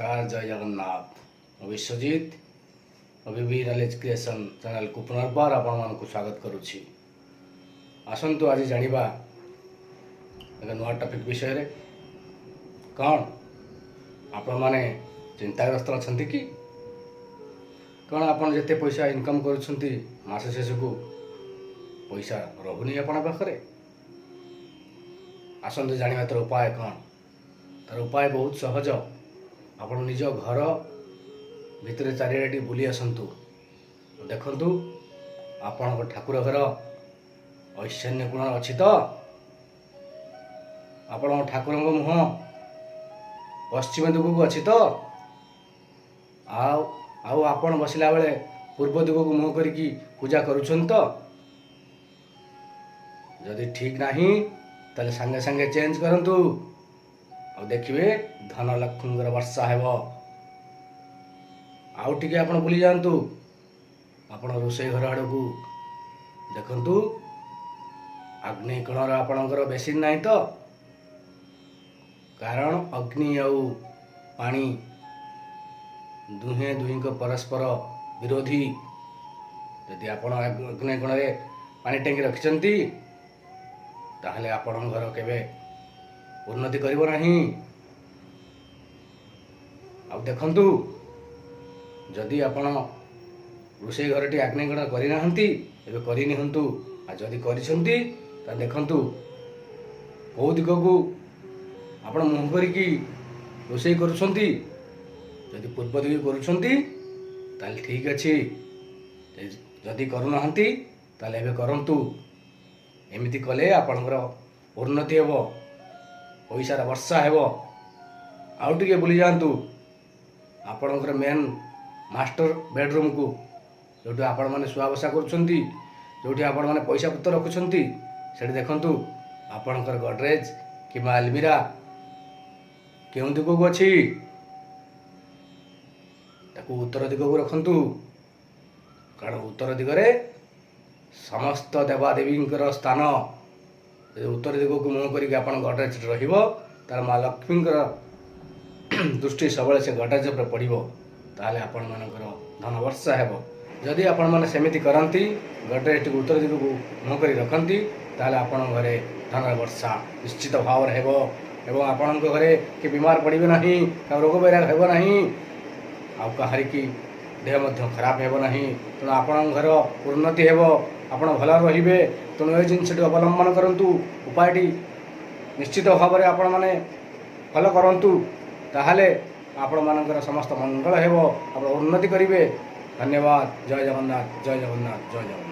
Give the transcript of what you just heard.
ନମସ୍କାର, ଜୟ ଜଗନ୍ନାଥ। ମୁଁ ବିଶ୍ୱଜିତ, ବି knowledge creation ଚ୍ୟାନେଲକୁ ପୁନର୍ବାର ଆପଣମାନଙ୍କୁ ସ୍ୱାଗତ କରୁଛି। ଆସନ୍ତୁ, ଆଜି ଜାଣିବା ଏକ ନୂଆ ଟପିକ୍ ବିଷୟରେ। କ'ଣ ଆପଣମାନେ ଚିନ୍ତାଗ୍ରସ୍ତ ଅଛନ୍ତି କି? କ'ଣ ଆପଣ ଯେତେ ପଇସା ଇନକମ୍ କରୁଛନ୍ତି, ମାସ ଶେଷକୁ ପଇସା ରହୁନି ଆପଣଙ୍କ ପାଖରେ? ଆସନ୍ତୁ ଜାଣିବା ତାର ଉପାୟ କ'ଣ। ତାର ଉପାୟ ବହୁତ ସହଜ। ଆପଣ ନିଜ ଘର ଭିତରେ ଚାରିଆଡ଼େ ଟିକେ ବୁଲି ଆସନ୍ତୁ। ଦେଖନ୍ତୁ, ଆପଣଙ୍କ ଠାକୁର ଘର ଐଶାନ୍ୟ କୋଣ ଅଛି ତ? ଆପଣଙ୍କ ଠାକୁରଙ୍କ ମୁହଁ ପଶ୍ଚିମ ଦିଗକୁ ଅଛି ତ? ଆଉ ଆଉ ଆପଣ ବସିଲା ବେଳେ ପୂର୍ବ ଦିଗକୁ ମୁହଁ କରିକି ପୂଜା କରୁଛନ୍ତି ତ? ଯଦି ଠିକ୍ ନାହିଁ, ତାହେଲେ ସାଙ୍ଗେ ସାଙ୍ଗେ ଚେଞ୍ଜ କରନ୍ତୁ ଆଉ ଦେଖିବେ ଧନ ଲକ୍ଷ୍ମୀଙ୍କର ବର୍ଷା ହେବ। ଆଉ ଟିକେ ଆପଣ ବୁଲି ଯାଆନ୍ତୁ ଆପଣ ରୋଷେଇ ଘର ଆଡ଼କୁ। ଦେଖନ୍ତୁ, ଆଗ୍ନେୟ କୋଣର ଆପଣଙ୍କର ବେସିନ୍ ନାହିଁ ତ? କାରଣ ଅଗ୍ନି ଆଉ ପାଣି ଦୁହେଁ ଦୁହିଁଙ୍କ ପରସ୍ପର ବିରୋଧୀ। ଯଦି ଆପଣ ଆଗ୍ନେୟ କୋଣରେ ପାଣି ଟାଙ୍କି ରଖିଛନ୍ତି, ତାହେଲେ ଆପଣଙ୍କ ଘର କେବେ ଉନ୍ନତି କରିବ ନାହିଁ। ଆଉ ଦେଖନ୍ତୁ, ଯଦି ଆପଣ ରୋଷେଇ ଘରଟି ଆଗ୍ନେୟ କୋଣ କରିନାହାନ୍ତି, ଏବେ କରିନିଅନ୍ତୁ। ଆଉ ଯଦି କରିଛନ୍ତି, ତାହେଲେ ଦେଖନ୍ତୁ କେଉଁ ଦିଗକୁ ଆପଣ ମୁହଁ କରିକି ରୋଷେଇ କରୁଛନ୍ତି। ଯଦି ପୂର୍ବ ଦିଗକୁ କରୁଛନ୍ତି, ତାହେଲେ ଠିକ୍ ଅଛି। ଯଦି କରୁନାହାନ୍ତି, ତାହେଲେ ଏବେ କରନ୍ତୁ। ଏମିତି କଲେ ଆପଣଙ୍କର ଉନ୍ନତି ହେବ, ପଇସାର ବର୍ଷା ହେବ। ଆଉ ଟିକେ ବୁଲି ଯାଆନ୍ତୁ ଆପଣଙ୍କର ମେନ୍ ମାଷ୍ଟର ବେଡ଼ରୁମ୍କୁ, ଯେଉଁଠି ଆପଣମାନେ ଶୁଆ ବସା କରୁଛନ୍ତି, ଯେଉଁଠି ଆପଣମାନେ ପଇସା ପତ୍ର ରଖୁଛନ୍ତି। ସେଠି ଦେଖନ୍ତୁ, ଆପଣଙ୍କର ଗଡ଼ରେଜ କିମ୍ବା ଆଲମିରା କେଉଁ ଦିଗକୁ ଅଛି? ତାକୁ ଉତ୍ତର ଦିଗକୁ ରଖନ୍ତୁ, କାରଣ ଉତ୍ତର ଦିଗରେ ସମସ୍ତ ଦେବାଦେବୀଙ୍କର ସ୍ଥାନ। ଯଦି ଉତ୍ତର ଦିଗକୁ ମୁହଁ କରିକି ଆପଣ ଗଡ଼ରେଜ ରହିବ, ତାହେଲେ ମା ଲକ୍ଷ୍ମୀଙ୍କର ଦୃଷ୍ଟି ସବୁବେଳେ ସେ ଗଡ଼ରେଜ ଉପରେ ପଡ଼ିବ। ତାହେଲେ ଆପଣମାନଙ୍କର ଧନ ବର୍ଷା ହେବ। ଯଦି ଆପଣମାନେ ସେମିତି କରନ୍ତି, ଗଡ଼ରେଜଟିକୁ ଉତ୍ତର ଦିଗକୁ ମୁହଁ କରି ରଖନ୍ତି, ତାହେଲେ ଆପଣଙ୍କ ଘରେ ଧନର ବର୍ଷା ନିଶ୍ଚିତ ଭାବରେ ହେବ ଏବଂ ଆପଣଙ୍କ ଘରେ କିଏ ବିମାର ପଡ଼ିବେ ନାହିଁ, ଆଉ ରୋଗ ବୈରାଗ ହେବ ନାହିଁ, ଆଉ କାହାରିକି ଦେହ ମଧ୍ୟ ଖରାପ ହେବ ନାହିଁ। ତେଣୁ ଆପଣଙ୍କ ଘର ଉନ୍ନତି ହେବ, ଆପଣ ଭଲରେ ରହିବେ। ତେଣୁ ଏ ଜିନିଷଟି ଅବଲମ୍ବନ କରନ୍ତୁ, ଉପାୟଟି ନିଶ୍ଚିତ ଭାବରେ ଆପଣମାନେ ଫଲୋ କରନ୍ତୁ, ତାହେଲେ ଆପଣମାନଙ୍କର ସମସ୍ତ ମଙ୍ଗଳ ହେବ, ଆପଣ ଉନ୍ନତି କରିବେ। ଧନ୍ୟବାଦ। ଜୟ ଜଗନ୍ନାଥ, ଜୟ ଜଗନ୍ନାଥ, ଜୟ ଜଗନ୍ନାଥ।